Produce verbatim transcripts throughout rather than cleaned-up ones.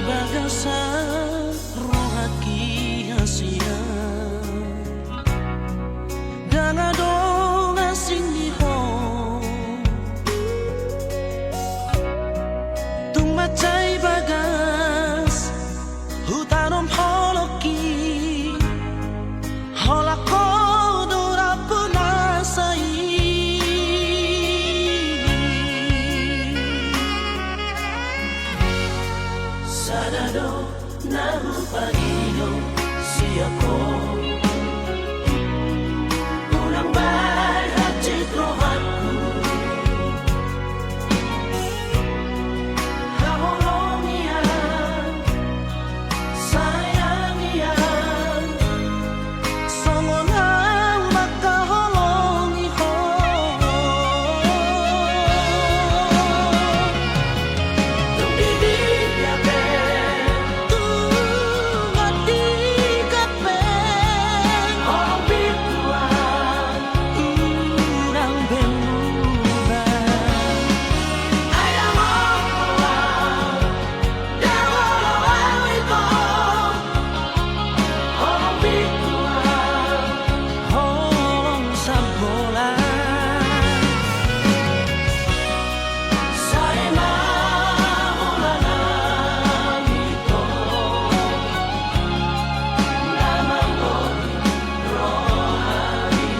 Bagasan rohangki hasian, ndang adong asing di ho. Tung mansai bagas hutanom holongki, holan ho do rambu nasa i. Sada do na hupangido sian ho, unang bahen hansit rohangku. Haholongi au, sayangi au, songon au mangkaholongi ho. Tung di dia pe, tung di dia pe, holong bindu au, unang be muba. Ai ndang olo au, ndang olo au ito, holong bindu au, holong sambola. Sai ma holan au ito, na manggohi rohami.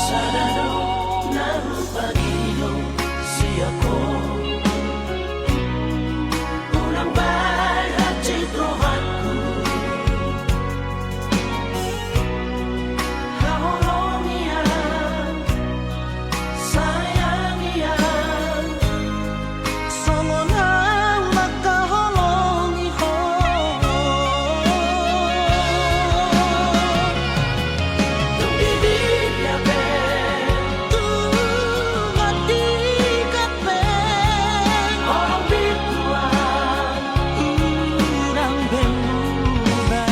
Sada do na hupangido sian ho, unang bahen hansit rohangku. Haholongi au, sayangi au, songon au mangkaholongi ho. Tung di dia pe, tung di dia pe, holong bindu au, unang be muba.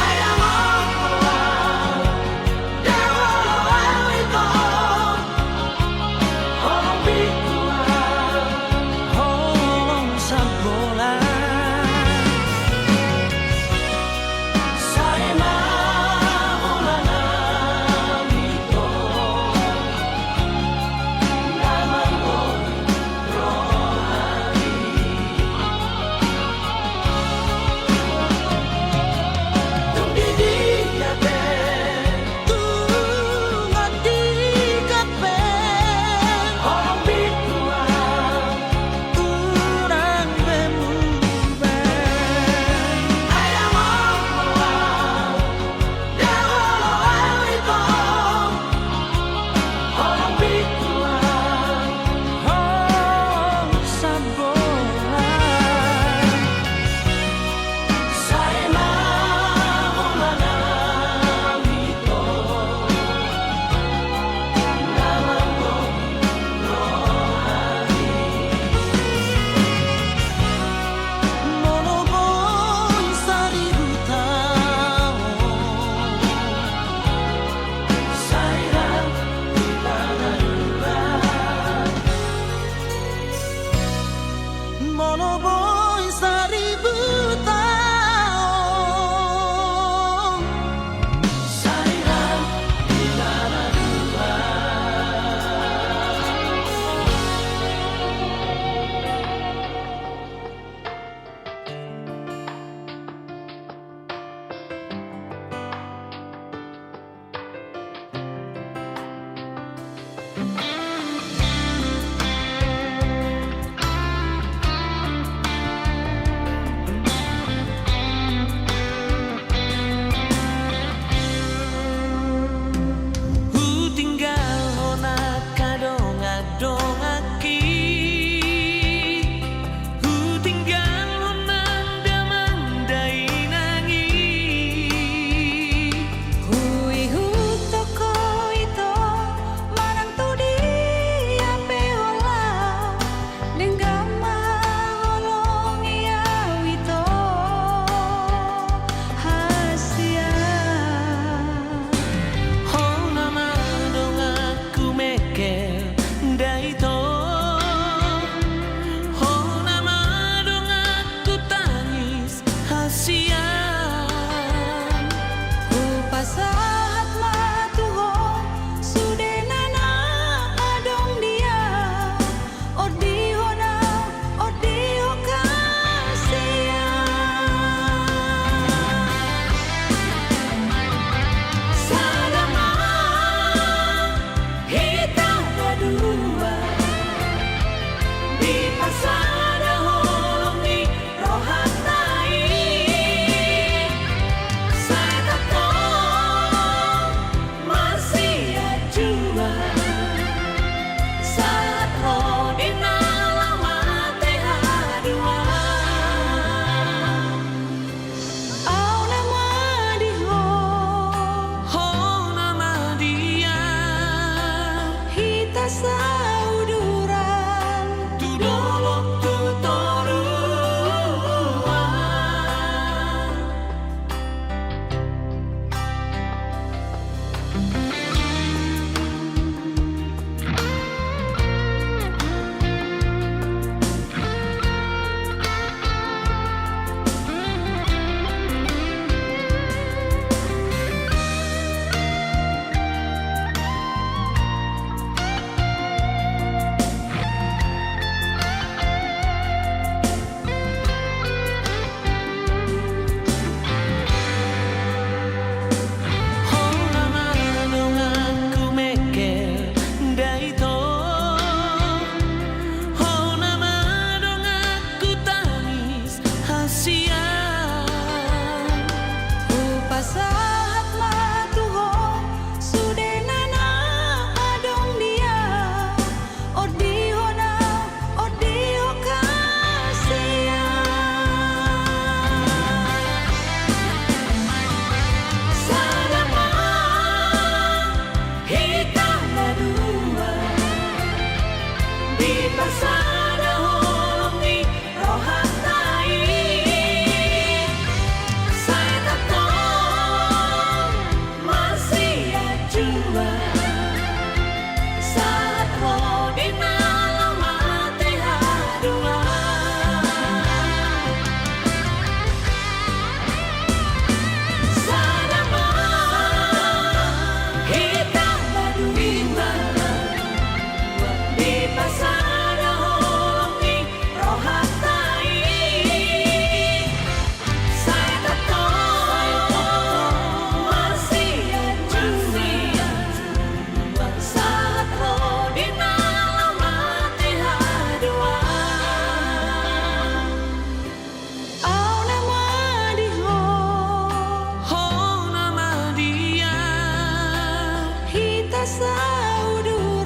Ai ndang olo au, ndang olo au ito, holong bindu au, holong sambola. Sai ma holan au ito, na manggohi rohami. Tung di dia pe, tung di dia pe, holong bindu au, unang be muba. Ai ndang olo au, ndang olo au ito, holong bindu au, holong sambola. Sai ma holan au ito, na manggohi rohami. Molo boi saribu taon, sai ra hita na dua. Molo boi saribu taon, sai ra hita na dua. Dipasada holong ni rohanta i, sai tongtong masianjuan, sahat ro di na laho martua. Sada ma hita berdua, dipasada holong ni rohanta i, sai tongtong masianjuan, sahat ro di na laho martua. Au nama di ho, ho nama di au, hita sauduran,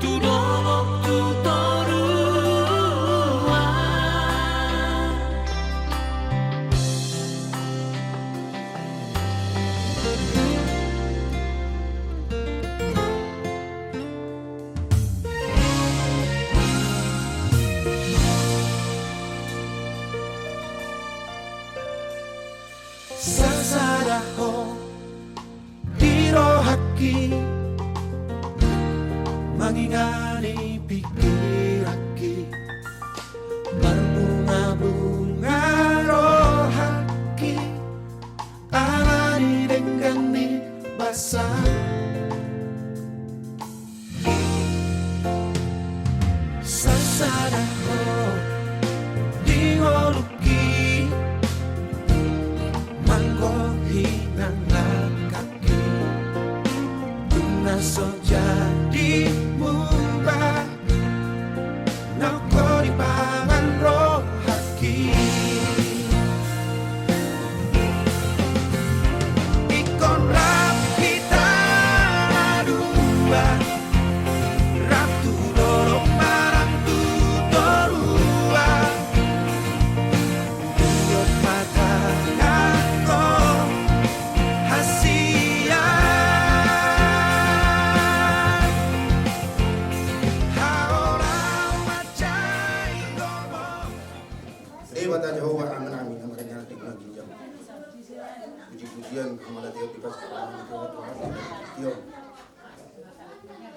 tu dolok tu toruan. Sasada ho di rohangki, mangingani pingkiranki, marbunga-bunga rohangki, ala ni denggan ni basa. Sasada ho di ngolungki, manggohi nang langkangki, dung na so jadi muba, nang ho dipangan rohangki. Ingkon rap hita dua, rap tu dolok manang tu toruan, dohot patangan ho hasian. Debata Jahowa Amanami na marnida di ginjang, puji-pujian, hamauliateon di bagasan Tuhan,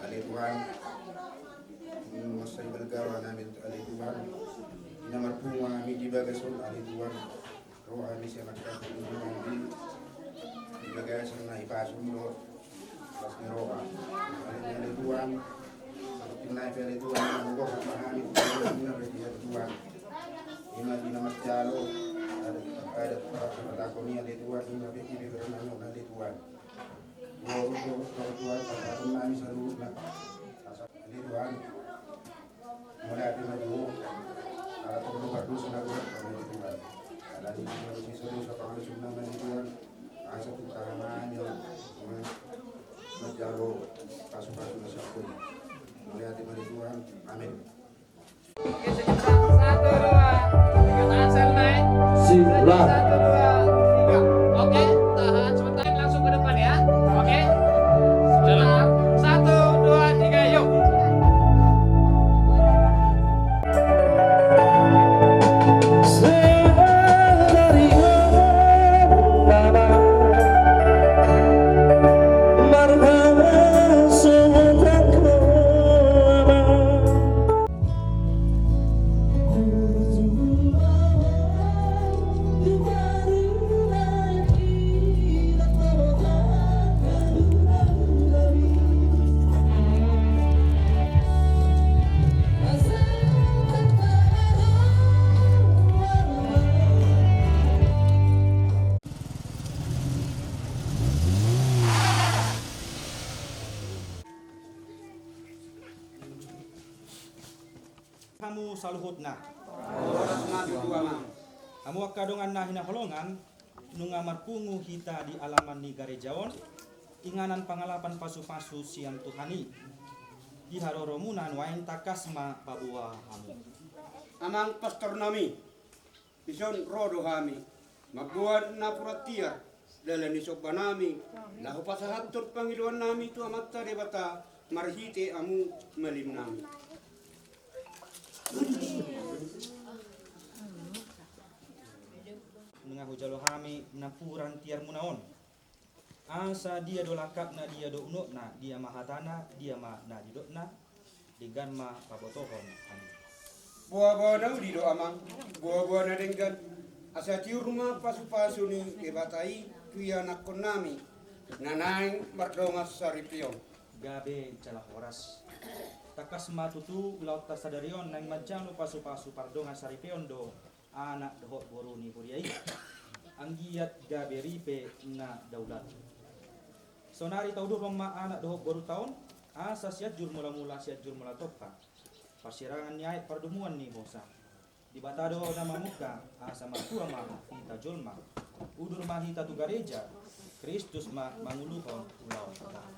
ale Tuhan. Mansai balga rohanami, ale Tuhan, di na marpungu hami di bagasan on, ale Tuhan. Roha ni sian angka di bagasan na hipasu-pasu do las ni roha. Ale Tuhan, sahat ni nai pe ale Tuhan, manggohi hami tu ale Tuhan. Ima di na marjalo adat, adat parasarataon i ale Tuhan, ima pe di bagasan on ale Tuhan. Dohot, dohot, dohot Tuhan, pasahaton nami saluhutna. Asa ale Tuhan. Mauliate ma di Ho, ala tong do pardosa na godang hami di Tuhan. Ala ni Tuhan, sisa dosa pangalusun nama di Tuhan. Asa tung tangan nami, manjalo pasu-pasu na sampul. Mauliate ma di Tuhan. Amin. Oke, sekitar satu, dua, tiga, tahan, satu, dua, tiga. Oke, tahan sebentar, langsung ke depan ya. Oke. Sebentar. Satu, dua, tiga, yuk. Hamu saluhutna. Hamu angka dongan na hinaholongan, nunga marpungu hita di alaman ni gareja on, inganan pangalapan pasu-pasu sian Tuhan i. Di haroromuna nuaeng tangkas ma paboa hamu. Amang pastor nami, dison ro do hami mamboan napuran tiar, dalan ni somba nami, laho pasahathon pangidoan nami tu Amanta Debata marhite hamu malim nami. Jalo hami napuran tiarmuna on. Asa dia do langkatna, dia do unokna, dia ma hatana, dia ma na nidokna, denggan ma pabotohon hami. Boaboa na uli do, Amang, boaboa na denggan, asa tiur ma pasupasu ni Debata i tu ianakkonnami na naeng mardongan saripeon. Gabe jala horas. Tangkas ma tutu ulaonta sadari on naeng manjalo pasupasu pardongan saripeon do anak dohot boru ni huria i. Anggiat gabe ripe na daulat. Saonari taudurhon ma anak dohot borunta on, asa Sianjur Mulamula, Sianjur Mulatompa, parsirangan ni aek, pardomuan ni hosa. Debata do na mamungka, asa martua ma hita jolma. Udur ma hita tu gareja, Kristus ma manguluhon ulaonta.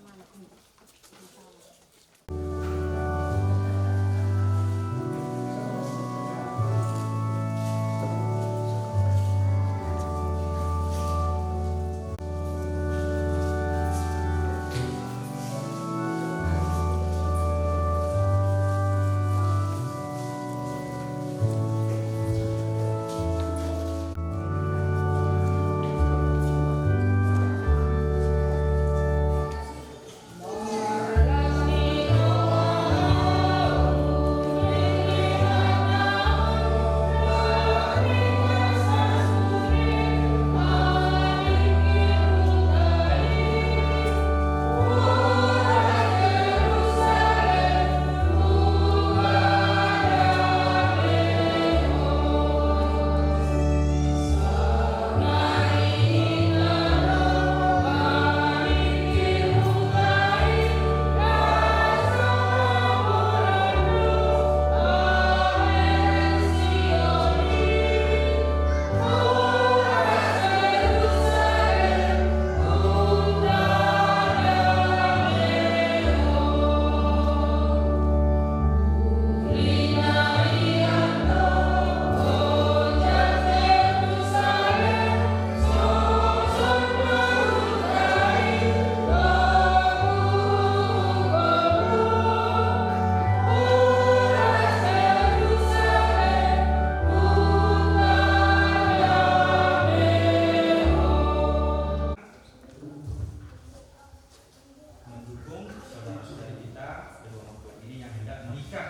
Mendukung saudara-saudari kita kedua mempelai ini yang hendak menikah,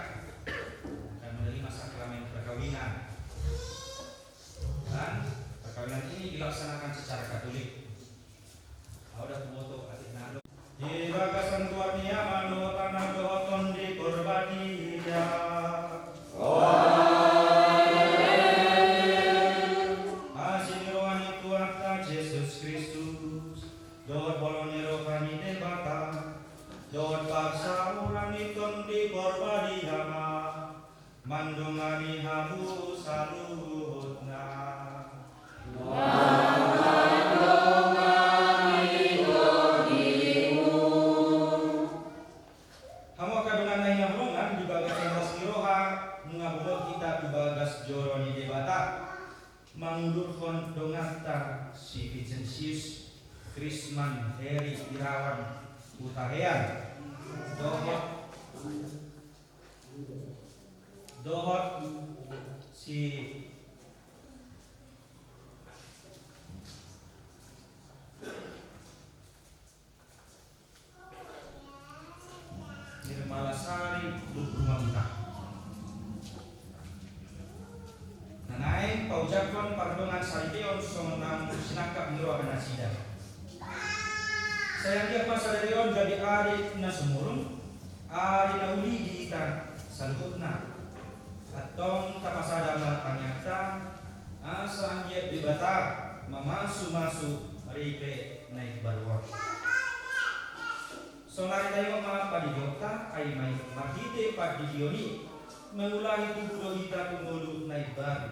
akan menerima sakramen perkawinan. Dan perkawinan ini dilaksanakan secara Katolik. Au da kumoto atik nalo. Di bagasan goar ni Ama dohot Anak dohot Tondi Porbadia. Amen. Asi ni roha ni Tuhanta Jesus Kristus, dohot holong ni roha ni Debata, dohot parsaoran ni Tondi Porbadia ma mandongani hamu saluhutna. Hamu angka dongan na hinaholongan, di bagasan las ni roha, nunga bongot hita tu bagas joro ni Debata, mangudurhon donganta si Vincentius, Krisman, Heri, Irawan, Hutahean, dohot Dohot si Nirmala Sari Lubungan Uta. Na naeng paojakhon pardongan saripeon songon na sinangkap ni roha nasida. Sai anggiat ma sadari on gabe ari na sumurung, ari na uli di hita saluhutna. Antong tapasada ma tangiangta, asa anggiat Debata mamasumasu ripe na imbaru on. Saonari taingot ma pandidion ta, ai ma i marhite pandidion i mangulahi tubu do hita tu ngolu na imbaru,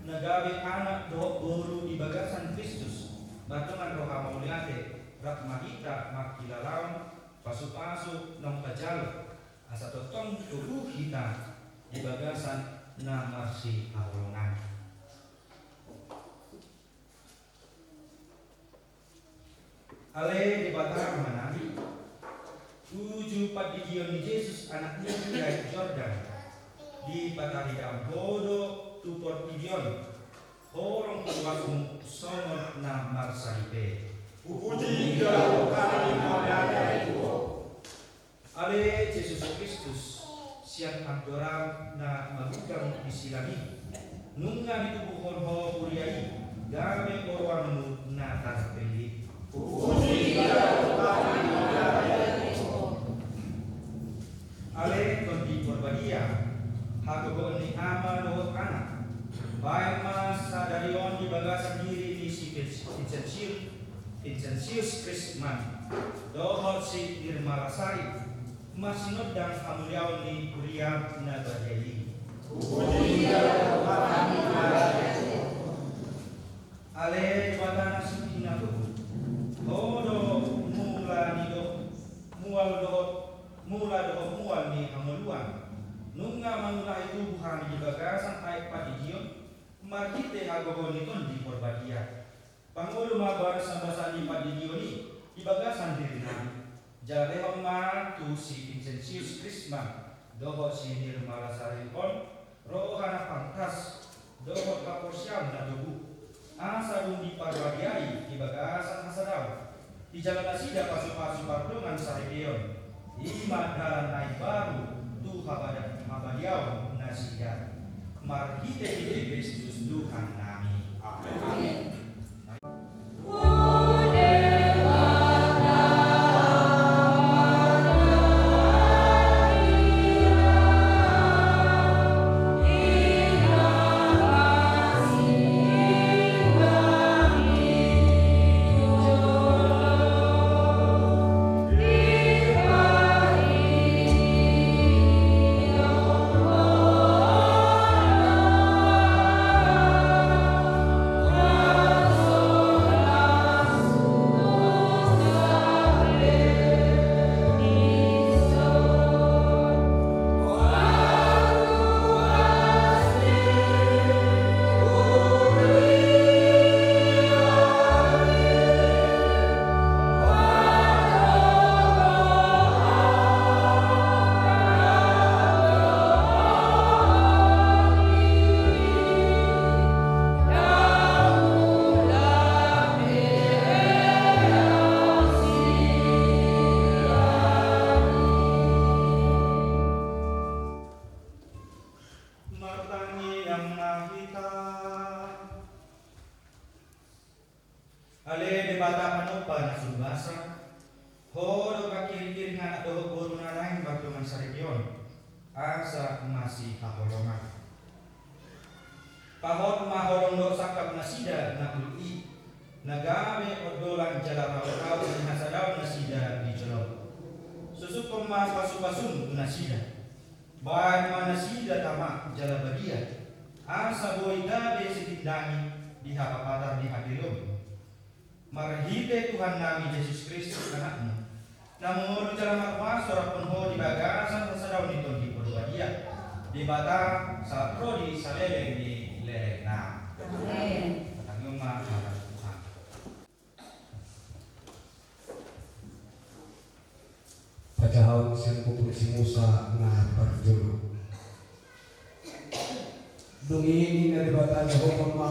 na gabe anak dohot boru di bagasan Kristus, mardongan roha mauliate, rap ma hita mangkilalaon pasupasu naung tajalo, asa tongtong togu hita di bagasan na marsihaholongan. Ale Debata Amanami, uju pandidion ni Jesus Anakmi di Aek Jordan, dipataridahon Ho do tu portibi on. Holong tu ruasmu songon na marsaripe. Puji ma Tuhan di hita. Ale Jesus Kristus, sian andorang na magodang di silang i, nunga ditubuhon Ho huria i, gabe oroanmu na tarpillit. Puji ma Tuhan di hita. Ale Tondi Porbadia, hagogoon ni Ama dohot Anak, baen ma sadari on di bagasan diri ni si Vincenzius, Vincenzius Krisman dohot si Nirmala Sari, marsinondang hamuliaon ni huria na badia i. Puji ma Tuhan di hita. Ale Debata na sititi na togu, Ho do mula ni do, mual dohot, mula dohot mual ni hangoluan. Nunga mangulahi tubu hami di bagasan aek pandidion, marhite hagogoon ni Tondi Porbadia. Pangolu ma basabasa ni pandidion i di bagasan dirinami. Jala lehon ma tu si Vincenzius Krisman dohot si Nirmala Sari on roha na pantas dohot haporseaon na togu, asa dung diparbadia i di bagasan hasadaon, dijalo nasida pasupasu pardongan saripeon. I ma dalan na imbaru tu habada-, habadiaon nasida. Marhitehite Kristus Tuhannami. Amen. Martangiang ma hita. Ale Debata panompa na sun basa, Ho do pangkiringiring anak dohot boru na naeng mardongan saripeon, asa masihaholongan. Pahot ma holong dohot sangkap nasida na ulu i, na gabe ondolan jala pahothon ni hasadaon nasida di jolom. Susukkon ma pasupasum tu nasida. Baen ma nasida tama jala badia, asa boi gabe sitindangi di hapapatar ni hagaleon. Marhite Tuhannami Jesus Kristus Anakmu, na mangolu jala markuaso rap dohot Ho di bagasan hasadaon ni Tondi Porbadia, Debata sahat ro di saleleng ni lelengna. Amen. Patangion ma hata ni Tuhan. Pajahaon sian buku ni si Musa na parjolo. Dung i ninna Debata Jahowa ma,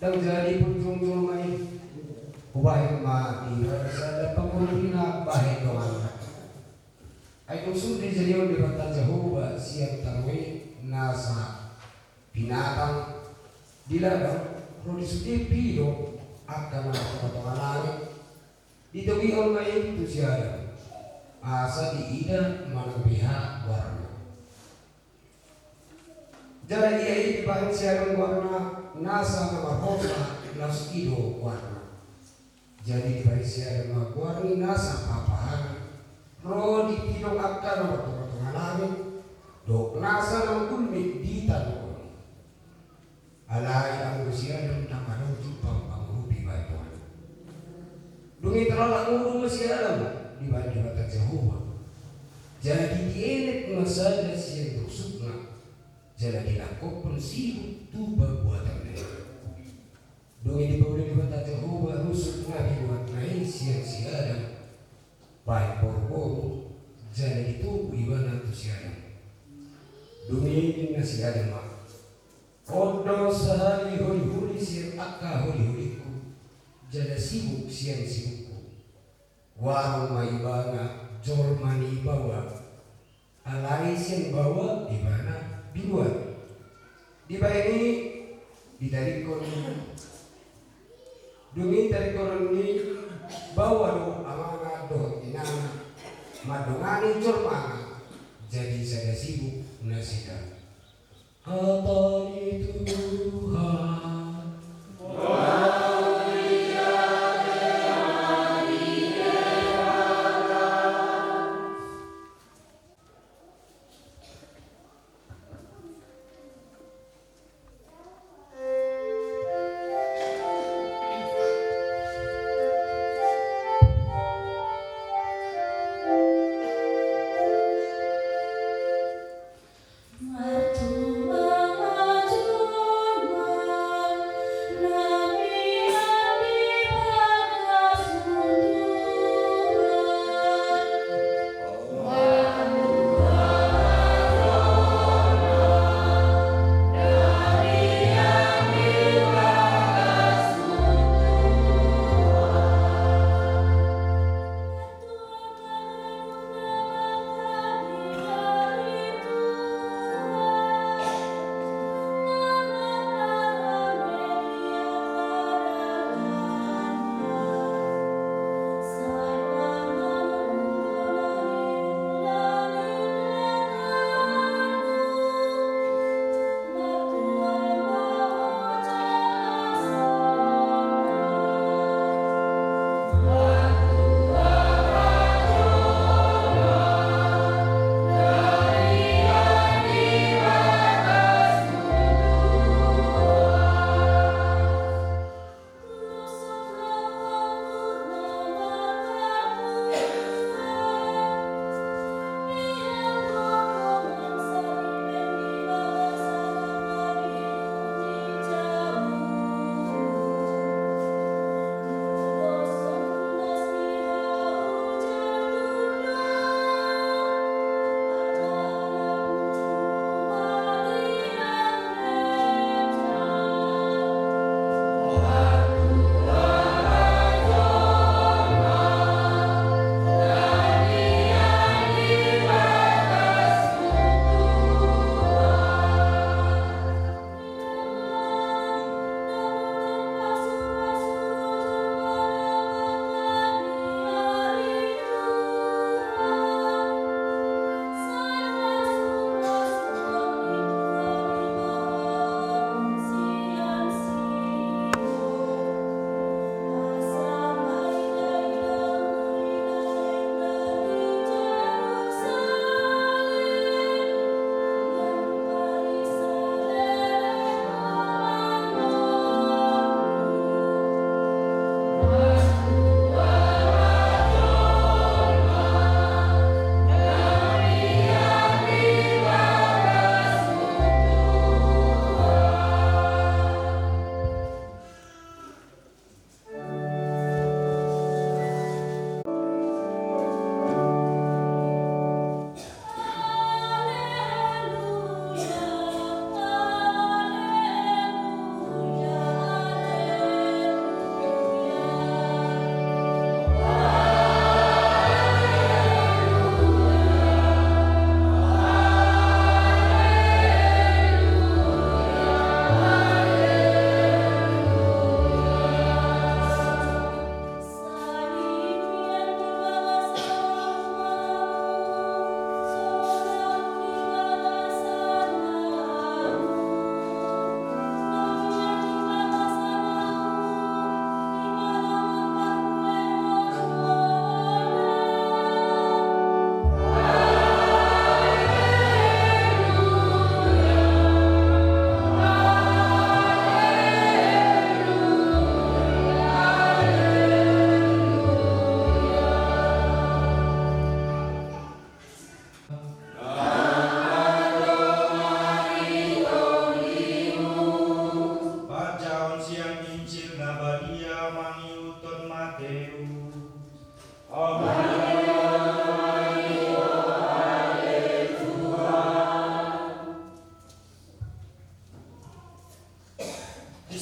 ndang jadi punjung jolma i. Hubahen ma di sada pangurupina bahen donganna. Ai dung sude dijadion Debata Jahowa sian tano i nasa binatang di ladang, ro di sude pidong angka na martonga-tonga langit. Ditogihon ma i tu si Adam, asa diida manang beha goarna. Jala ia i dibahen si Adam goarna nasa na marhosa, laos i do goarna. Jadi dibahen si Adam ma goar ni nasa pahapahan, ro di pidong angka na martonga-tonga langit, dohot nasa na mangulmit di tano on. Alai anggo si Adam ndang adong jumpang pangurupi bahen Tuhan. Dung i taralap ngolu ma si Adam dibahen Debata Jahowa. Jadi dienet ma sada sian rusukna, jala dilangkophon sihut tu pabuatanna i. Dung i dipauli Debata Jahowa rusuk na dibuatna i sian si Adam, bahen boruboru, jala ditogu ibana tu si Adam. Dung i ninna si Adam ma, on do sahali holiholi angka holiholiku, jala sibuk sian sibukku. Warung ma ibana jolma ni baoa, alai sian baoa ibana duluan. Dibaen i, ditadingkon, dung i tadingkonon ni baoa do amana dohot inana mandongani jolmana, jadi sada sibuk nasida. Hata ni Tuhan.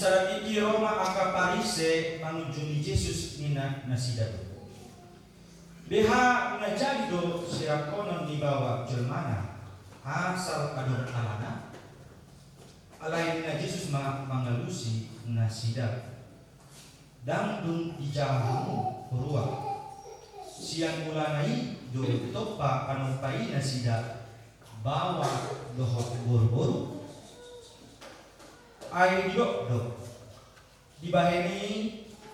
Sadari i ro ma angka Parise mangunjungi Jesus, ninna nasida do: Beha na jadi do sirangkonon ni baoa jolmana, asal adong alana? Alai ninna Jesus ma mangalusi nasida: Ndang dung dijalo hamu huroa. Sian mulana i do ditompa panompa i nasida baoa dohot boruboru? Ai didok do: Dibahen i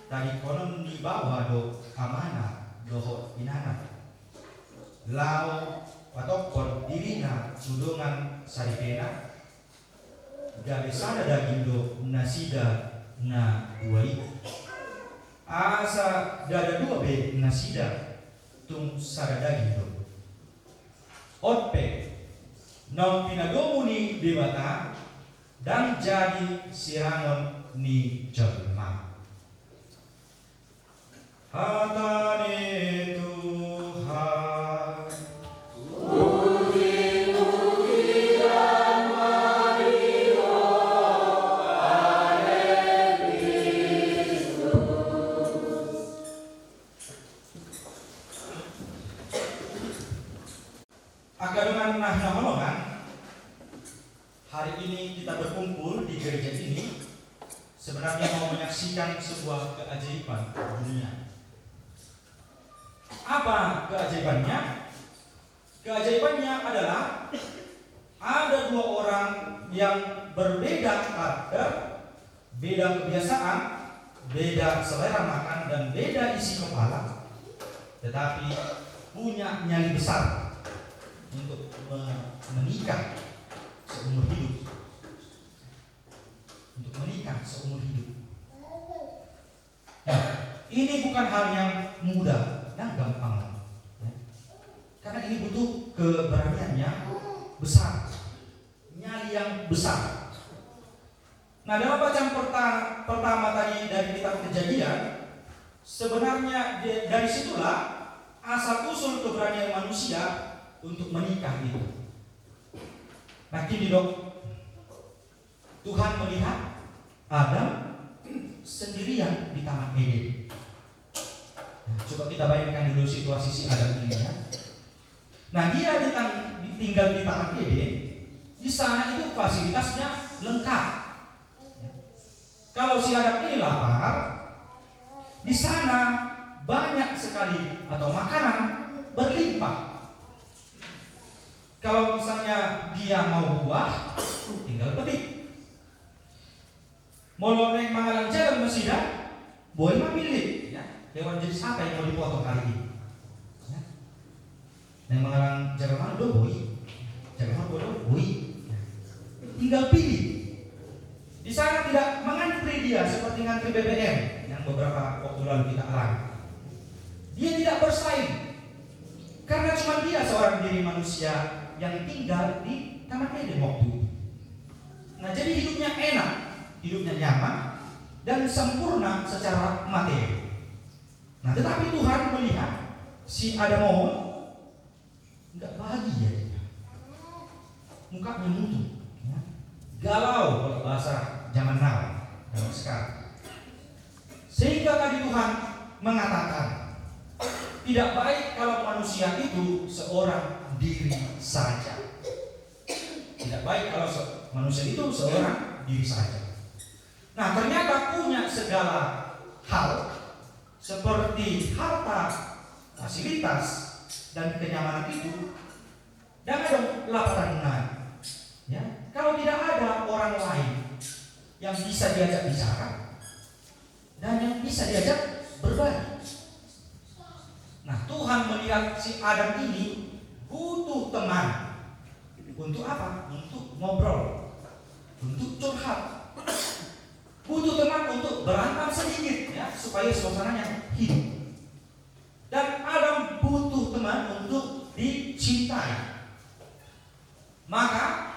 tadingkonon ni baoa do amana dohot inana, laho patophon dirina tu dongan saripena, gabe sada daging do nasida na dua i. Asa ndada dua be nasida, tung sada daging do. On pe, naung pinadomu ni Debata, ndang jadi sirangon ni jolma. Hata ni Tuhan. Angka dongan na hinaholongan, hari ini kita berkumpul di gereja ini sebenarnya mau menyaksikan sebuah keajaiban dunia. Apa keajaibannya? Keajaibannya adalah ada dua orang yang berbeda karakter, beda kebiasaan, beda selera makan, dan beda isi kepala, tetapi punya nyali besar untuk me-, menikah seumur hidup. Untuk menikah seumur hidup. Nah, ini bukan hal yang mudah, yang gampang. Ya. Karena ini butuh keberanian yang besar, nyali yang besar. Nah, dalam bacaan perta-, pertama tadi dari kitab Kejadian, sebenarnya di-, dari situlah asal usul keberanian manusia untuk menikah itu. Nah, gini, Dok. Tuhan melihat Adam sendirian di Taman Eden. Nah, coba kita bayangkan dulu situasi si Adam ini, ya. Nah, dia di tang-, di-, tinggal di Taman Eden, di sana itu fasilitasnya lengkap. Kalau si Adam ini lapar, di sana banyak sekali atau makanan berlimpah. Kalau misalnya dia mau buah, tinggal petik. Molo naeng mangalang jagal nasida, boi ma pillit, ya. Hewan jenis apa yang mau dipotong hari ini? Ya. Naeng mangalang jagal manuk do, boi. Jagal manuk do, boi. Ya. Tinggal pilih. Di sana tidak mengantri dia seperti ngantri B B M yang beberapa waktu lalu kita alami. Dia tidak bersaing. Karena cuma dia seorang diri manusia yang tinggal di Taman Eden waktu itu. Nah, jadi hidupnya enak, hidupnya nyaman, dan sempurna secara materi. Nah, tetapi Tuhan melihat si Adam on nggak bahagia dia. Mukanya mutu, ya. Galau kalau bahasa zaman now, zaman sekarang. Sehingga tadi Tuhan mengatakan, tidak baik kalau manusia itu seorang diri saja. Tidak baik kalau se-, manusia itu seorang diri saja. Nah, ternyata punya segala hal seperti harta, fasilitas, dan kenyamanan itu, dan ada laparan lain. Ya, kalau tidak ada orang lain yang bisa diajak bicara, dan yang bisa diajak berbagi. Nah, Tuhan melihat si Adam ini butuh teman. Untuk apa? Untuk ngobrol. Untuk curhat. Butuh teman untuk berantem sedikit, ya, supaya suasananya hidup. Dan Adam butuh teman untuk dicintai. Maka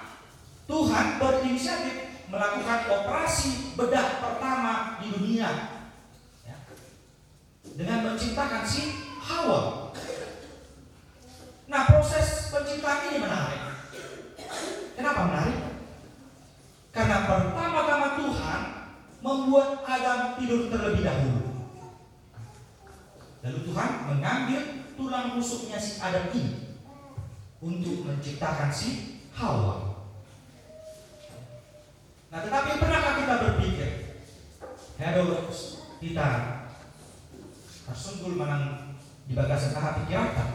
Tuhan berinisiatif melakukan operasi bedah pertama di dunia, ya, dengan menciptakan si Hawa. Nah, proses penciptaan ini menarik. Kenapa menarik? Karena pertama-tama Tuhan Buat Adam tidur terlebih dahulu. Lalu Tuhan mengambil tulang rusuknya si Adam ini untuk menciptakan si Hawa. Nah, tetapi pernahkah kita berpikir, ya, do hita tarsonggul manang di bagasan aha pikiranta,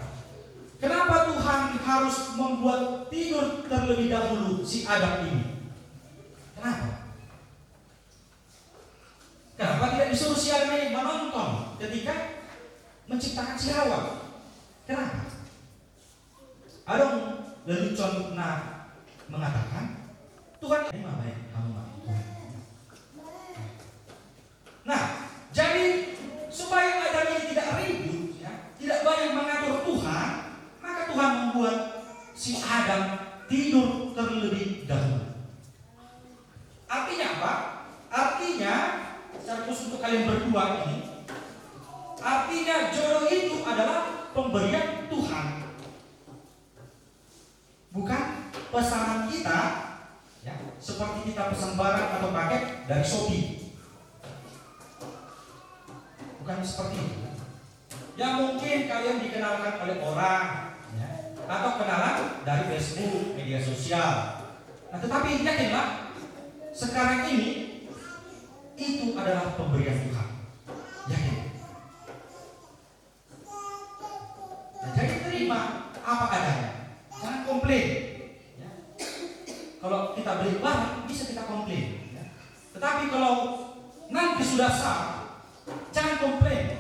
kenapa Tuhan harus membuat tidur terlebih dahulu si Adam ini? Kenapa? Kenapa tidak disuruh si Adam ini menonton ketika menciptakan si Hawa? Kenapa? Adong lelucon na mengatakan, Tuhan, ini mah baik, kamu mah. Nah, jadi supaya Adam ini tidak ribut, ya, tidak banyak mengatur Tuhan, maka Tuhan membuat si Adam tidur terlebih dahulu. Artinya apa? Artinya, secara khusus untuk kalian berdua ini, artinya jodoh itu adalah pemberian Tuhan. Bukan pesanan kita, ya, seperti kita pesan barang atau paket dari Shopee. Bukan seperti itu. Ya, mungkin kalian dikenalkan oleh orang, ya, atau kenalan dari Facebook, media sosial. Nah, tetapi yakinlah, sekarang ini itu adalah pemberian Tuhan. Yakin. Nah, jadi terima apa adanya. Jangan komplain. Ya. Kalau kita beli barang, bisa kita komplain. Ya. Tetapi kalau nanti sudah sah, jangan komplain.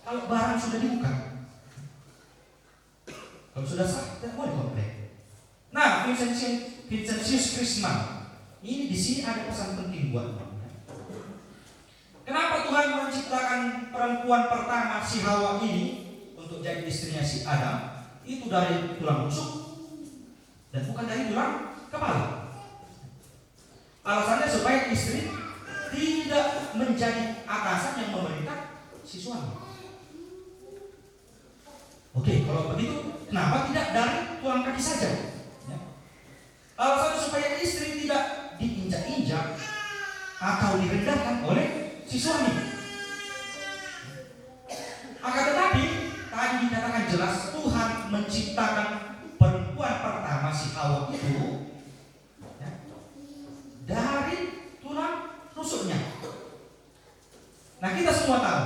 Kalau barang sudah dibuka. Kalau sudah sah, tidak boleh komplain. Nah, Vincentius, Vincentius Krisman, ini di sini ada pesan penting buat kita. Kenapa Tuhan menciptakan perempuan pertama si Hawa ini untuk jadi istrinya si Adam? Itu dari tulang rusuk dan bukan dari tulang kepala. Alasannya supaya istri tidak menjadi atasan yang memerintah si suami. Oke, kalau begitu, kenapa tidak dari tulang kaki saja? Ya. Alasannya supaya istri tidak diinjak-injak atau direndahkan oleh si suami. Akan tetapi, tadi dikatakan jelas, Tuhan menciptakan perempuan pertama si Hawa itu, ya, dari tulang rusuknya. Nah, kita semua tahu,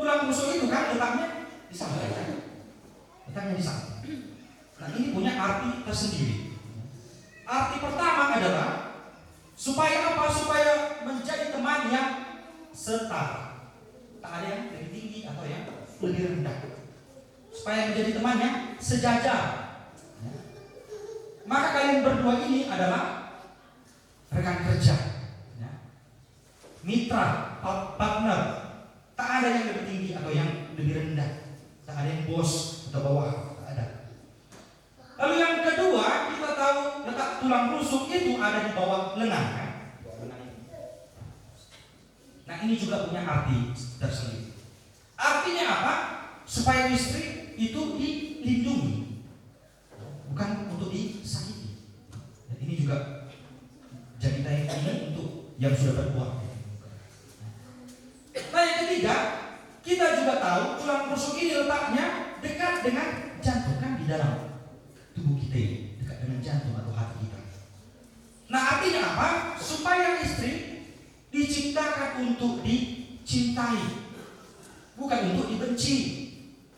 tulang rusuk itu kan letaknya di samping, kan? Letaknya di samping. Nah, ini punya arti tersendiri. Arti pertama adalah supaya apa? Supaya menjadi teman yang setara. Tak ada yang lebih tinggi atau yang lebih rendah. Supaya menjadi teman yang sejajar. Ya. Maka kalian berdua ini adalah rekan kerja. Ya. Mitra, pa-, partner. Tak ada yang lebih tinggi atau yang lebih rendah. Tak ada yang bos atau bawah. Tak ada. Lalu yang kedua, kita tahu letak tulang rusuk itu ada di bawah lengan, kan? Nah, ini juga punya arti tersendiri. Artinya apa? Supaya istri itu dilindungi, bukan untuk disakiti. Dan ini juga jadi tayang ini untuk yang sudah berbuat. Nah, yang ketiga, kita juga tahu tulang rusuk ini letaknya dekat dengan jantung, kan, di dalam tubuh kita ini, dekat dengan jantung atau hati kita. Nah, artinya apa? Supaya istri diciptakan untuk dicintai, bukan untuk dibenci.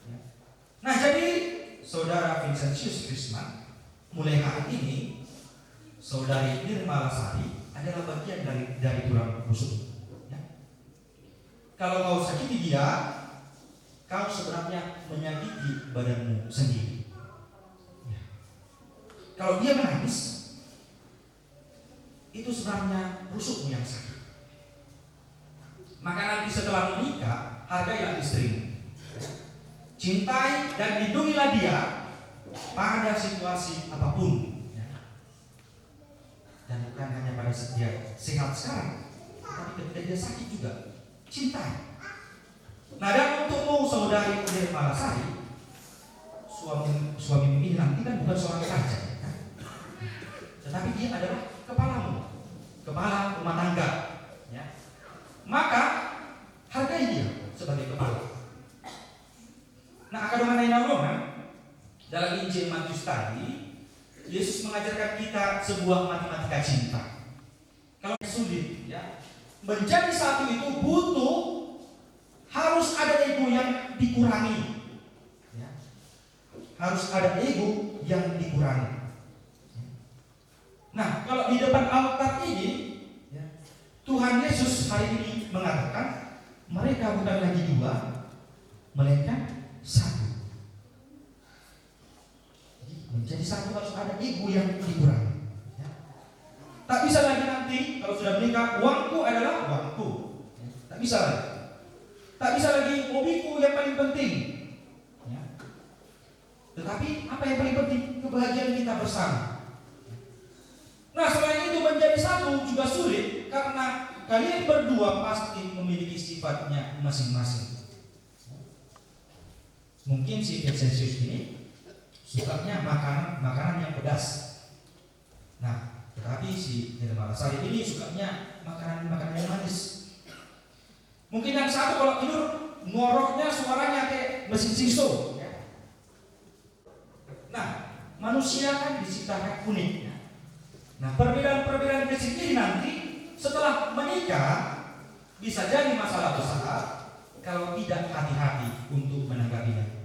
Ya. Nah, jadi, Saudara Vincentius Krisman, mulai hari ini, Saudari Nirmala Sari adalah bagian dari, dari tulang rusuk. Ya. Kalau kau sakiti dia, kau sebenarnya menyakiti badanmu sendiri. Ya. Kalau dia menangis, itu sebenarnya rusukmu yang sakit. Maka nanti setelah menikah, hargailah istrimu. Cintai dan lindungilah dia pada situasi apapun. Ya. Dan bukan hanya pada saat dia sehat sekarang, tapi ketika dia sakit juga, cintai. Nah, dan untukmu, Saudari Nirmala Sari, suami, suamimu ini nanti kan bukan seorang raja, ya kan? Tetapi dia adalah kepalamu, kepala rumah tangga, ya. sebuah matematika cinta. Kalau sulit, ya, menjadi satu itu butuh, harus ada ego yang dikurangi. Ya. Harus ada ego yang dikurangi. Nah, kalau di depan altar ini, ya, Tuhan Yesus hari ini mengatakan, mereka bukan lagi dua, melainkan satu. Jadi, menjadi satu harus ada ego yang dikurangi. Ya. Tak bisa lagi nanti, kalau sudah menikah, uangku adalah uangku. Ya. Tak bisa lagi. Tak bisa lagi hobiku yang paling penting. Ya. Tetapi apa yang paling penting? Kebahagiaan kita bersama. Nah, selain itu, menjadi satu juga sulit karena kalian berdua pasti memiliki sifatnya masing-masing. Mungkin si Vincenzius ini sukanya makanan, makanan yang pedas. Nah, tetapi si Nirmala Sari ini sukanya makanan, makanan yang manis. Mungkin yang satu kalau tidur, ngoroknya suaranya kayak mesin siso, ya. Nah, manusia kan diciptakan unik, ya. Nah, perbedaan-perbedaan kecil ini nanti setelah menikah bisa jadi masalah besar kalau tidak hati-hati untuk menanggapinya.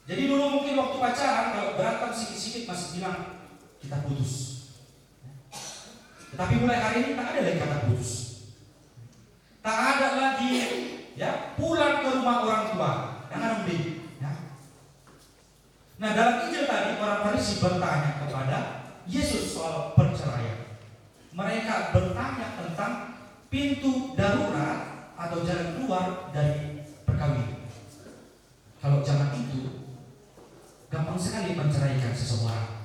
Jadi dulu mungkin waktu pacaran, kalau berantem sikit-sikit masih bilang, "Kita putus." Tetapi mulai hari ini tak ada lagi kata putus. Tak ada lagi, ya, pulang ke rumah orang tua. Jangan, Om Ding, ya. Nah, dalam Injil tadi, orang Farisi bertanya kepada Yesus soal perceraian. Mereka bertanya tentang pintu darurat atau jalan keluar dari perkawinan. Kalau zaman itu, gampang sekali menceraikan seseorang.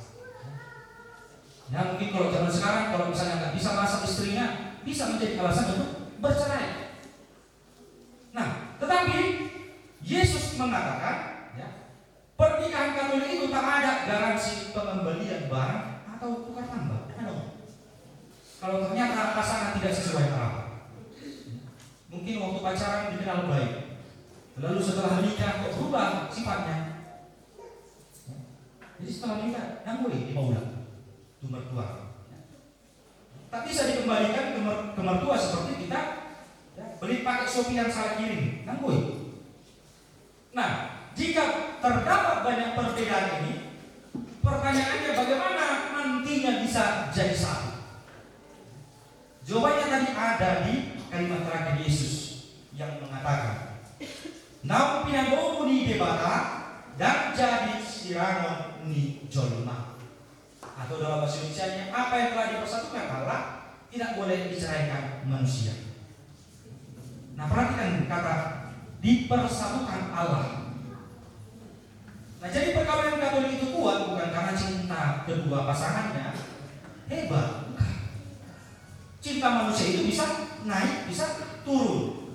Ya, mungkin kalau zaman sekarang, kalau misalnya nggak bisa masak istrinya, bisa menjadi alasan untuk bercerai. Nah, tetapi Yesus mengatakan, ya, pernikahan Katolik itu tak ada garansi pengembalian barang atau tukar tambah. Ada nggak? Kalau ternyata pasangan tidak sesuai harapan. Mungkin waktu pacaran dikenal baik. Lalu setelah menikah kok berubah sifatnya. Jadi setelah menikah, nang boi dipaulak tu mertua. Tak bisa dikembalikan ke mer-, ke mertua seperti kita, ya, beli pakai Shopee yang salah kirim. Nang boi. Nah, jika terdapat banyak perbedaan ini, pertanyaannya bagaimana nantinya bisa jadi satu? Jawabannya tadi ada di kalimat terakhir Yesus yang mengatakan, "Naung pinaboru ni Debata ndang jadi sirangon ni jolma." Atau dalam bahasa Indonesianya, apa yang telah dipersatukan Allah tidak boleh diceraikan manusia. Nah, perhatikan kata dipersatukan Allah. Nah, jadi perkawinan Katolik itu kuat bukan karena cinta kedua pasangannya hebat, bukan. Cinta manusia itu bisa naik, bisa turun.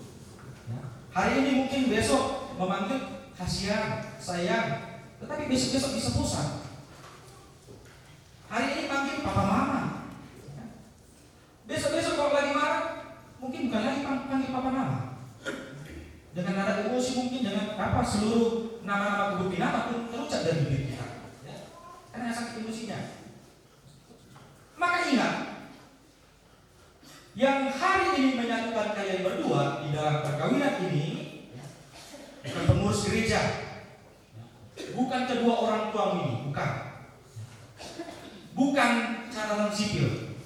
Ya. Hari ini mungkin besok memanggil kasihan, sayang, tetapi besok-besok bisa bosan. Hari ini panggil papa mama. Ya. Besok-besok kalau lagi marah, mungkin bukan lagi pang-, panggil papa mama. Dengan nada emosi mungkin, dengan apa, seluruh nama-nama kebun binatang pun terucap dari bibir kita. Ya. Karena sakit emosinya. Maka ingat, yang hari ini menyatukan kalian berdua di dalam perkawinan ini, ya, bukan pengurus gereja, bukan kedua orang tuamu ini, bukan. Bukan catatan sipil.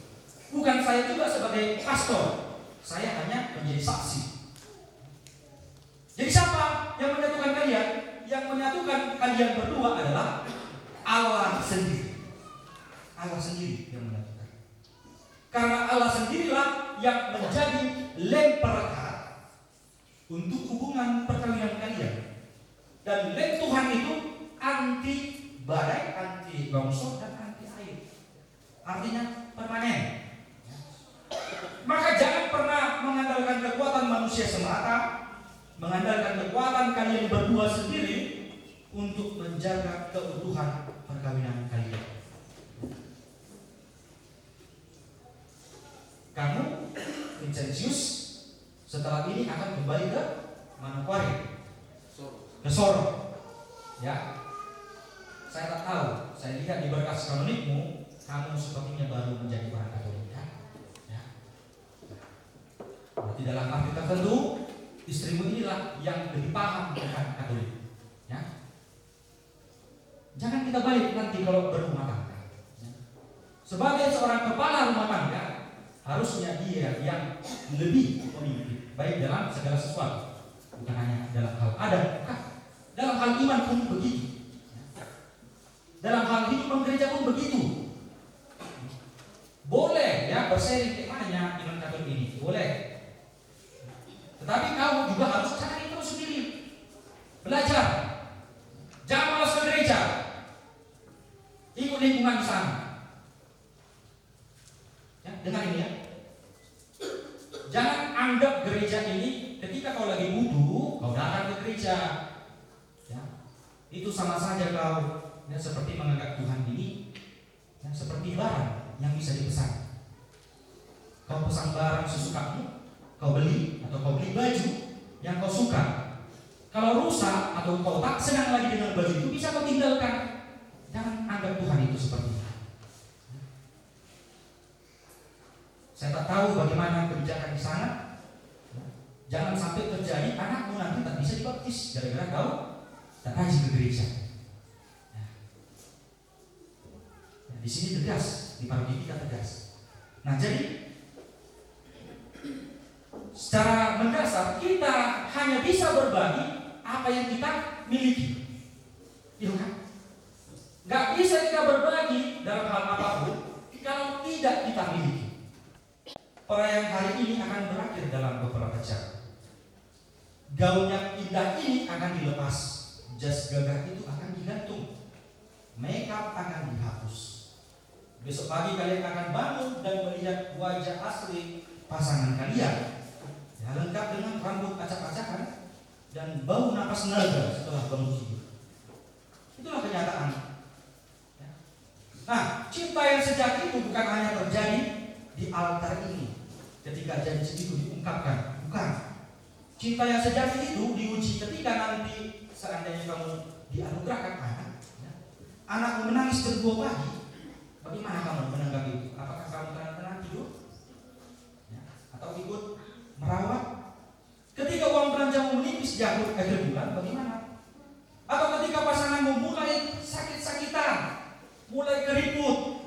Bukan saya juga sebagai pastor. Saya hanya menjadi saksi. Jadi siapa yang menyatukan kalian? Yang menyatukan kalian berdua adalah Allah sendiri. Allah sendiri yang menyatukan. Karena Allah sendirilah yang menjadi lem perekat untuk hubungan perkawinan kalian. Dan lem Tuhan itu anti badai, anti longsor, dan anti air. Artinya permanen. Maka jangan pernah mengandalkan kekuatan manusia semata, mengandalkan kekuatan kalian berdua sendiri untuk menjaga keutuhan perkawinan kalian. Kamu, Vincenzius, setelah ini akan kembali ke Manokwari. Ke Sorong. Ya. Saya tak tahu, saya lihat di berkas kanonikmu, Kamu sepertinya baru menjadi orang Katolik, kan? Ya. Berarti dalam arti tertentu, istrimu inilah yang lebih paham tentang Katolik. Ya. Jangan kita balik nanti kalau berumah tangga. Ya. Sebagai seorang kepala rumah tangga, harusnya dia yang lebih memimpin, baik dalam segala sesuatu. Bukan hanya dalam hal adat, bukan. Dalam hal iman pun begitu. Ya. Dalam hal hidup bergereja pun begitu. Boleh, ya, bersharing kayak mana, ya, iman Katolik ini. Boleh. Tetapi kau juga harus cari tahu sendiri. Belajar. Jangan malas ke gereja. Ikut lingkungan di sana. Ya, dengar ini, ya. Jangan anggap gereja ini ketika kau lagi butuh, kau datang ke gereja. Ya. Itu sama saja kau, ya, seperti menganggap Tuhan ini, ya, seperti barang yang bisa dipesan. Kau pesan barang sesukamu, kau beli atau kau beli baju yang kau suka. Kalau rusak atau kau tak senang lagi dengan baju itu, bisa kau tinggalkan. Jangan anggap Tuhan itu seperti itu. Saya tak tahu bagaimana kebijakan di sana. Jangan sampai terjadi anakmu nanti tak bisa dibaptis gara-gara kau tak rajin ke gereja. Nah, di sini tegas, di paroki kita tegas. Nah, jadi secara mendasar kita hanya bisa berbagi apa yang kita miliki. Iya kan? Nggak bisa kita berbagi dalam hal apapun kalau tidak kita miliki. Perayaan hari ini akan berakhir dalam beberapa jam. Gaun yang indah ini akan dilepas, jas gagah itu akan digantung, makeup akan dihapus. Besok pagi kalian akan bangun dan melihat wajah asli pasangan kalian. Ya, lengkap dengan rambut acak-acakan dan bau napas naga setelah bangun tidur. Itulah kenyataan. Ya. Nah, cinta yang sejati itu bukan hanya terjadi di altar ini ketika janji itu diungkapkan. Bukan. Cinta yang sejati itu diuji ketika nanti seandainya kamu dianugerahkan anak, ya. Anakmu menangis jam dua pagi, bagaimana kamu menanggapi itu? Apakah kamu tenang-tenang tidur? Ya. Atau ikut merawat? Ketika uang belanjamu menipis di akhir, akhir bulan, bagaimana? Atau ketika pasanganmu mulai sakit-sakitan, mulai keriput?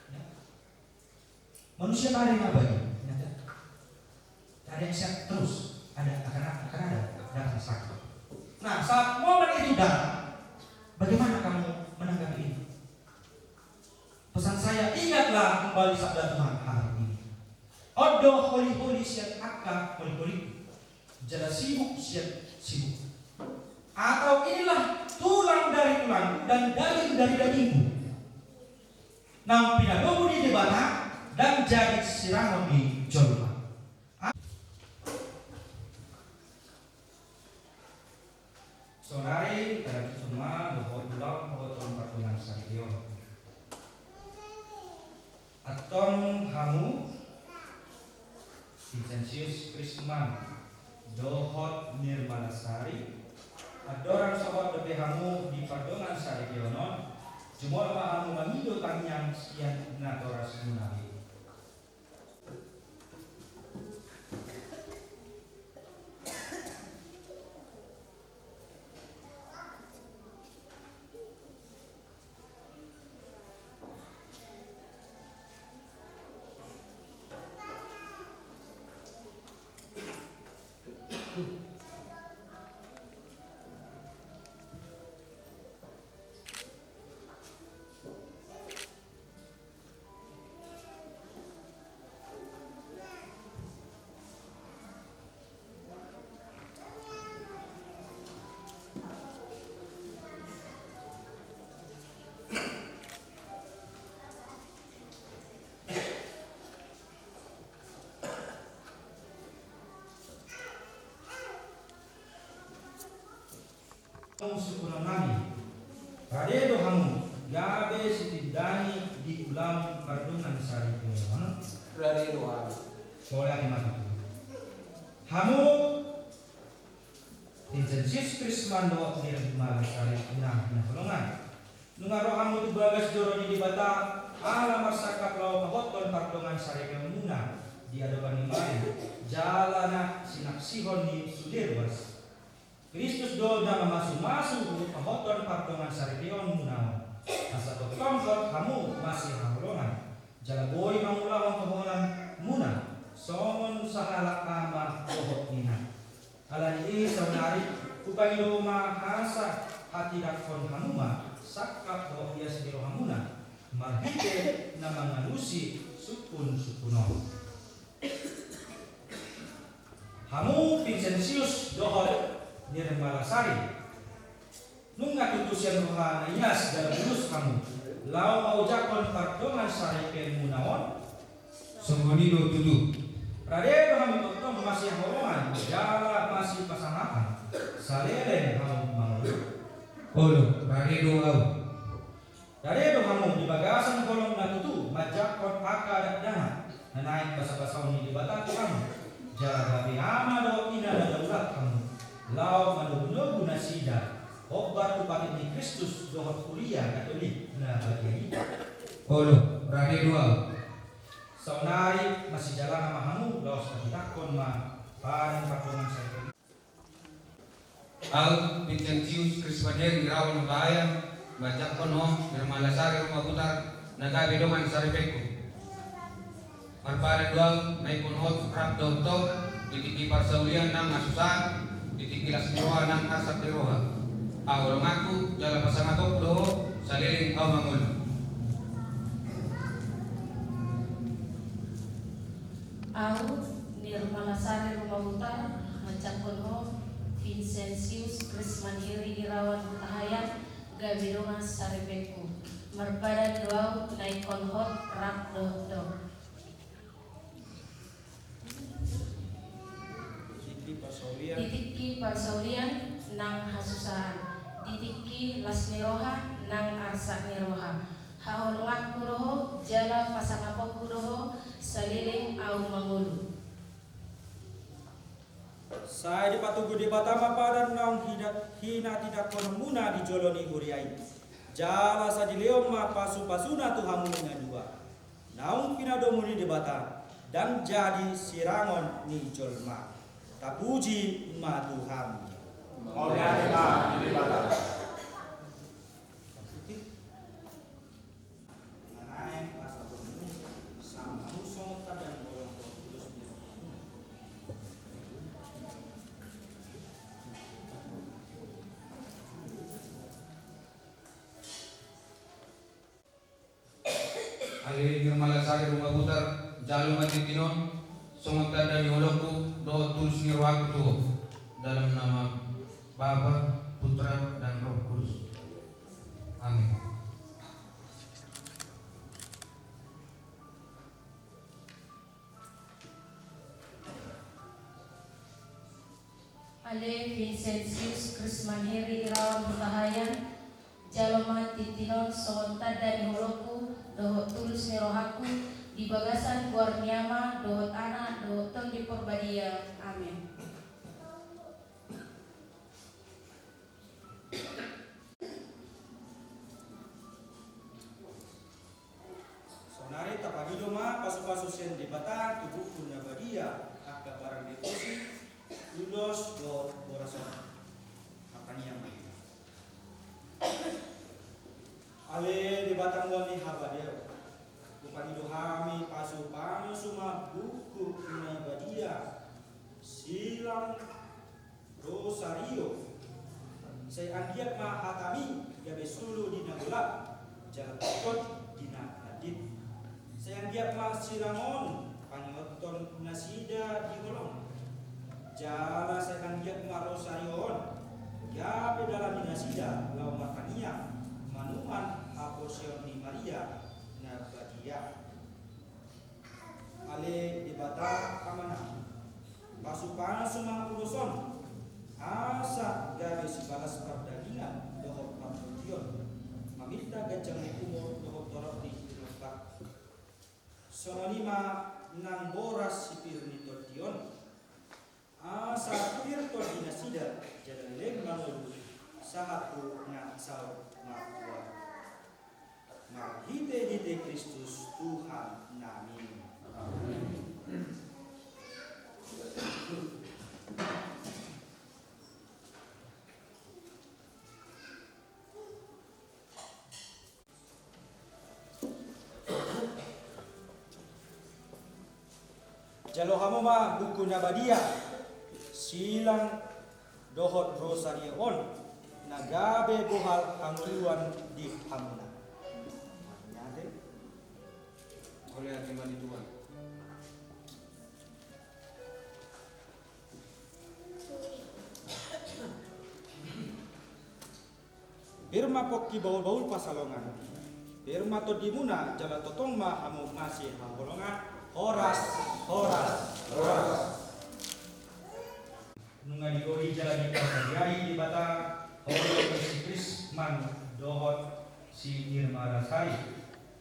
Ya. Manusia tak ada yang abadi, ingat ya. Tak ada yang sehat terus, ada, akan, akan ada datang sakit. Nah, saat momen itu datang, bagaimana kamu menanggapi ini? Pesan saya, ingatlah kembali sabda Tuhan hari ini. On do holi-holi sian angka holi-holiku, jala sibuk sian sibukku. Atau inilah tulang dari tulangku dan daging dari dagingku, naung pinadomu ni Debata dan jadi sirangon ni jolma. Saonari, talanjuthon ma dohot ulaon pahompu pardongansaripeon. Antong hamu Vincentius Krisman dohot Nirmala Sari, andorang sohot dope hamu di pardongansaripeon on, jumolo ma hamu mangido tangiang sian natoras muna be. Hamu sungkunan nami, rade do hamu gabe sitindangni di ulaon pardongansaripeon on? Rade do hamu. Mauliate ma tu Tuhan. Hamu Vincentius Krisman dohot Nirmala Sari, inang hinaholongan. Nunga ro hamu tu bagas joro ni Debata, Ala marsangkap laho pahothon pardongansaripeonmuna di adopan ni Maria, jala na sinaksihon ni sude ruas. Kristus do na mamasumasu pahothon pardongansaripeonmuna on, asa tongtong hot hamu masihaholongan, jala boi mangulahon hohonanmuna songon sahalak ama dohot ina. Ala ni i saonari, hupangido ma asa hatidakkon hamu ma sangkap dohot ias ni rohamuna, marhite na mangalusi sungkunsungkun on. Hamu Vincentius dohot Nirmala Sari, nunga tutu sian roha na ias jala bulus hamu laho paojakhon pardongansaripeonmuna on? Songon i do tutu. Rade do hamu tongtong masihaholongan jala masipasangapan, saleleng hamu mangolu? Olo, rade do ahu. Rade do hamu di bagasan holong na tutu manjangkon angka dakdanak na naeng basabasaon ni Debata tu hamu, jala gabe ama dohot ina na daulat hamu, laho manogunogu nasida hombar tu patik ni Kristus dohot Huria Katolik na badia i? Olo, rade do ahu. Saonari masijalangan ma hamu laos patitakkon ma padan pardongansaripeon. Ahu Vincentius Krisman Heri Irawan Hutahaean, manjangkon ho Nirmala Sari Romahutar na gabe dongan saripeonku. Marpadan do ahu na ingkon hot rap dohot ho di tingki parsaulian nang hasusaan, di tingki las ni roha nang arsak ni roha. Haholonganku jala pasangaponku do ho saleleng ahu mangolu. Ahu Nirmala Sari Romahutar, manjangkon ho Vincentius Krisman Heri Irawan Hutahaean gabe dongan saripeonku. Marpadan do ahu na ingkon hot rap dohot ho di tingki parsaulian nang hasusaan, di tingki las ni roha nang arsak ni roha. Haholonganku do ho jala pasangaponku do ho saleleng ahu mangolu. Sai dipatogu Debata ma padan naung hina- hinatidakkononmuna di jolo ni huria i. Jala sai dilehon ma pasupasuna tu hamu na dua, naung pinadomu ni Debata, ndang jadi sirangon ni jolma. Tapuji ma Tuhan. Mauliate ma di Debata. Ale Nirmala Sari Romahutar, jalo ma tintin on songon tanda ni holongku dohot tulus ni rohangku tu ho. Dalam nama Bapa, Putra, dan Roh Kudus. Amin. Ale Vincentius Krisman Heri Irawan Hutahaean, jalo ma tintin on songon tanda ni holongku dohot tulus ni rohangku di bagasan goar ni Ama dohot Anak dohot Tondi Porbadia. Amin. Saonari tapangido ma pasupasu sian Debata tu buku na badia angka barang detosi, ulos dohot boras on. Martangiang ma hita. Ale Debata mual ni habadiaon, hupangido hami pasupasu ma buku na badia silang Rosario. Sai anggiat ma hatami gabe sulu di na golap, jala tongtong di na landit. Sai anggiat ma silang on pangingothon nasida di holong. Jala sai anggiat ma Rosario on gabe dalan ni nasida laho martangiang manuan haporseaon ni Maria na badia. Ale Debata Amanami, pasupasu ma ulos on asa gabe sibalas pardagingan dohot partondion, maminta ganjang ni umur dohot torop ni hinombak. Songon i ma nang boras sipir ni tondi on, asa pir tondi nasida jala leleng mangolu sahat tu na saur matua. Marhite-hite Kristus Tuhan nami. Amen. Jalo hamu ma buku na badia, silang dohot rosario on, na gabe bohal hangoluan di hamuna. Mauliate. Mauliate ma di Tuhan. Pir ma pongki bahul-bahul pansalongan. Pir ma tondimuna jala tongtong ma hamu masihaholongan. Horas, horas, horas. Nunga digohi jala dipasadiai Debata holong ni si Krisman dohot si Irma Lasari.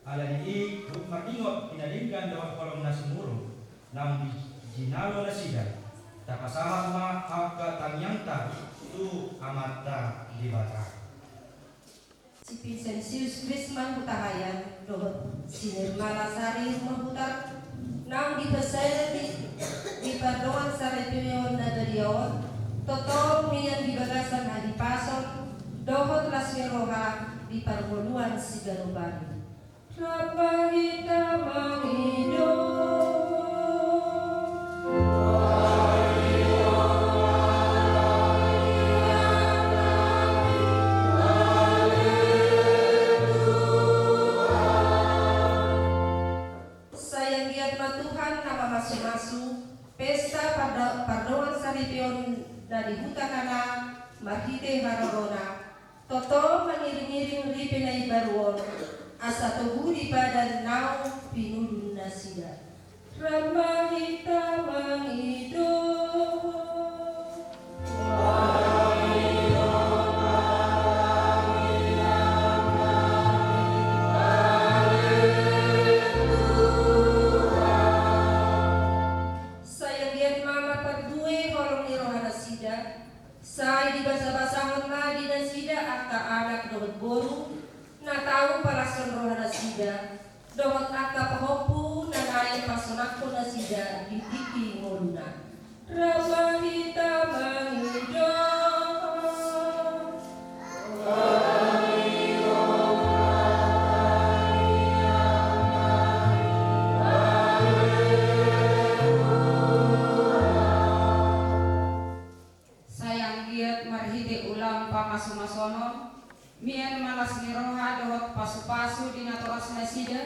Ala ni i, huhut marningot hinadenggan dohot holong na sumurung naung jinalo nasida, tapasahat ma angka tangiangta tu Amanta Debata. Si Vincentius Krisman Hutahaean dohot si Irma Lasari Rumahutang naung dipasahat di, di pardongansaripeon na badia on, tongtong mian di bagasan hahipason dohot las ni roha di parngoluan siganup ari. Rap ma hita mangido. Sai anggiat ma Tuhan na mamasumasu pesta parda-, pardongansaripeon na di huta Kana marhite harorona, tongtong mangiringiring ripe na imbaru on, asa togu di padan naung pinudun nasida. Rap ma hita mangido. Sai anggiat ma marparbue holong ni rohanasida, sai dibasabasahon ma di nasida angka anak dohot boru, na tau palashon rohanasida, dohot angka pahompu na naeng pasonangkon nasida di tingki ngoluna. Rap ma hita mangido. Sai anggiat marhite ulaon pamasumasuon on, mian ma las ni roha dohot pasupasu di natorasnasida,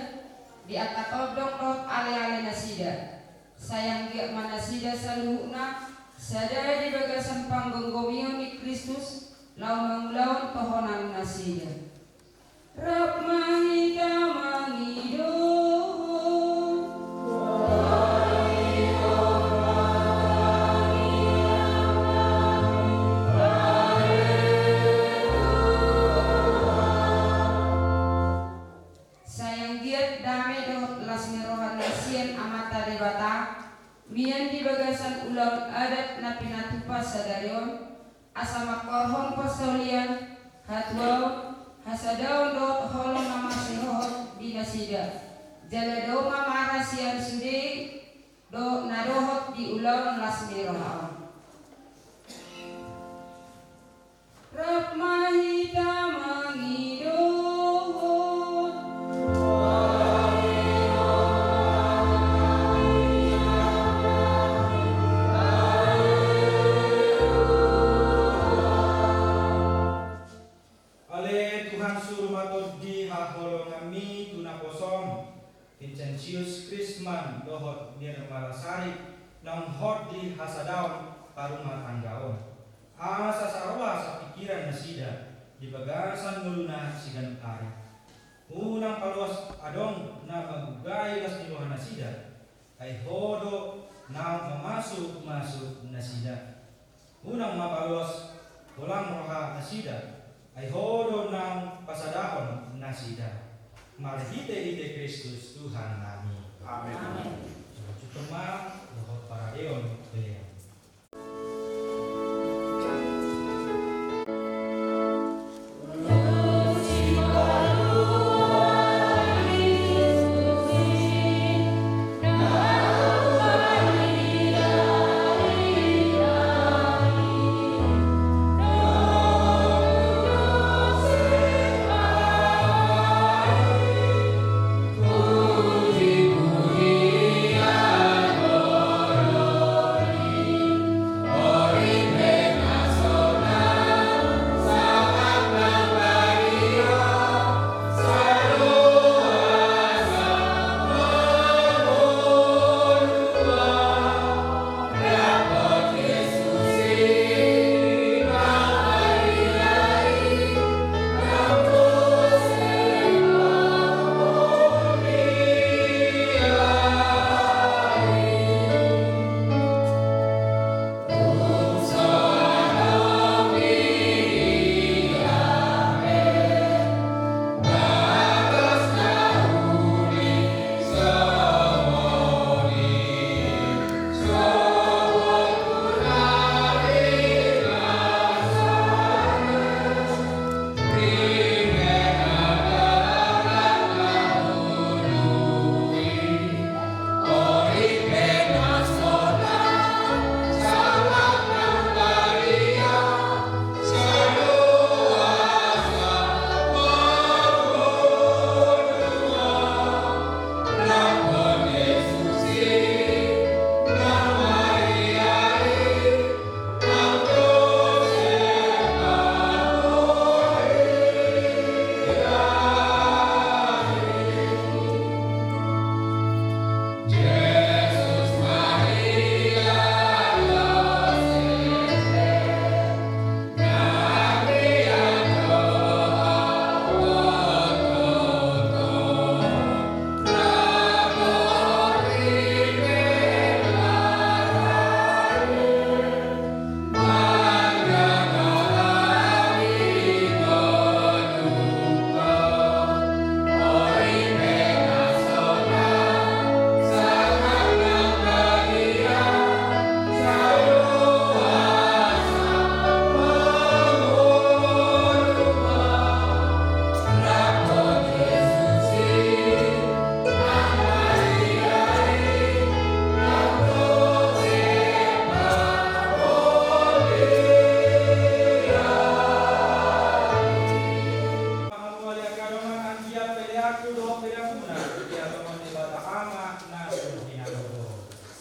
di angka tondong dohot alealenasida. Sai anggiat ma nasida saluhutna sada di bagasan panggomgomion ni Kristus, laho mangulahon tohonannasida. Rap ma hita mangido. Sai anggiat dame dohot las ni roha na sian Amanta Debata, mian di bagasan ulaon adat na pinatupa sadari on, asa mangkorhon parsaulian, hatuaon, hasadaon dohot holong na marsihohot di nasida. Jala dao ma mara sian sude do na dohot di ulaon las ni roha on. Rap ma hita mangido. Ale Tuhan, suru ma tondi haholonganmi tu naposom, Vincentius Krisman dohot Nirmala Sari naung hot di hasadaon parumatanggaon. Asa saroha sapikiran nasida di bagasan ngoluna siganup ari. Unang paloas adong na magugai las ni roha nasida, ai Ho do naung mamasumasu nasida. Unang ma paloas holang roha nasida, ai Ho do naung pasadahon nasida. Marhitehite Kristus Tuhan nami. Amen. Amen. Cukup ma dohot paradeon beliau.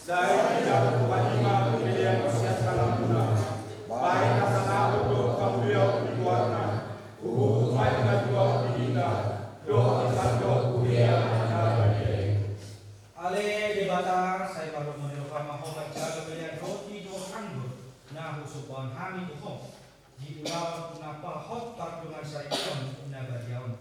Sai dijalo Tuhan i ma pelean sian halamuna. Baen hasangapon dohot hamuliaon di goarna. Huhut baen ma jua di hita dohot di sandok huria na badia i. Ale Debata, sai mardomu ni roha ma ho manjalo pelean roti dohot anggur na husomba hami tu ho. Di ulaon na pahot pardongansaripeon na badia on.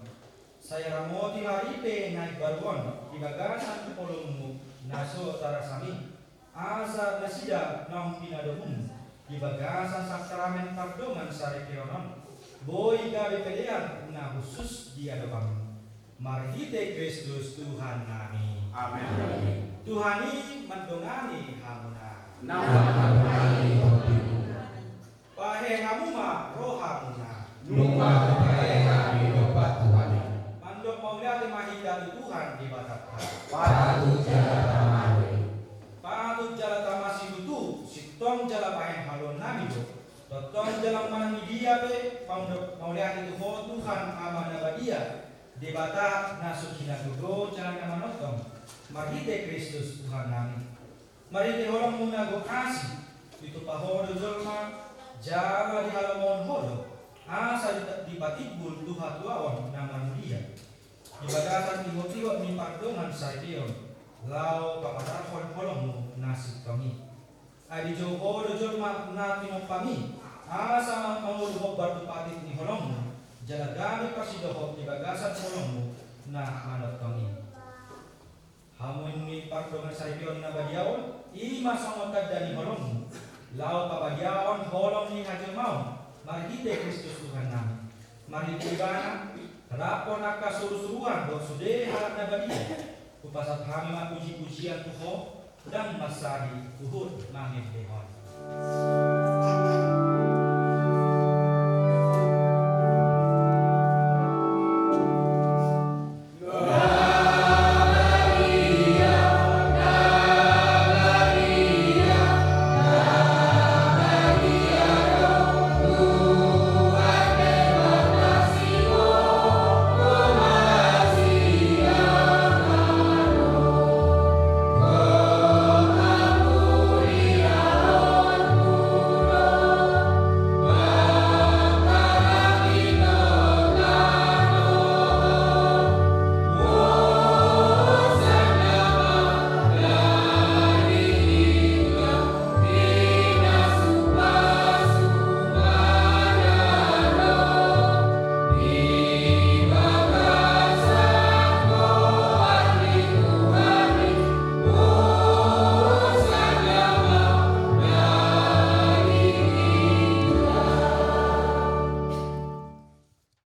Sai ramoti ma ripe na imbaru on di bagasan holongmu na so tarasam i, asa nasida naung pinadomunmu di bagasan sakramen pardongansaripeon on boi gabe pelean na hushus di adopanmu. Marhite Kristus Tuhannami. Amen. Tuhan i mandongani hamuna. Nang mandongani ho. Pahehe hamu ma rohamuna. Nunga hupahehe hami dompak Tuhan i. Mandok mauliate ma hita tu Tuhan Debatanta. Patut jala tama do i. Patut jala tama situtu, sintong jala pahehe haluannami do. Tongtong jala manang di dia pe, mandok mauliate tu ho Tuhan Ama na badia, Debata na so hinagogo jala na manongtong, marhite Kristus Tuhannami. Marhite holongmu na gok asi, ditompa ho do jolma, jala dihalomohon ho do, asa di, dipatimbul tu hatuaon na marmulia. Di bagasan ihot-ihot ni pardongansaripeon, laho papatarhon holongmu na sintong i. Ai dijou ho do jolma na tinompami, asa mangolu hombar tu patik ni holongmu, jala gabe parsidohot di bagasan holongmu na manongtong i. Hamu ni pardongansaripeon na badia on, i ma songon tanda ni holongmu, laho pabadiahon holong ni hajolmaon, marhite Kristus Tuhannami. Marhite Ibana, raphon angka surusuruan dohot sude halak na badia, hupasahat hami ma pujipujian tu ho, ndang mansadi huhut mangelehon.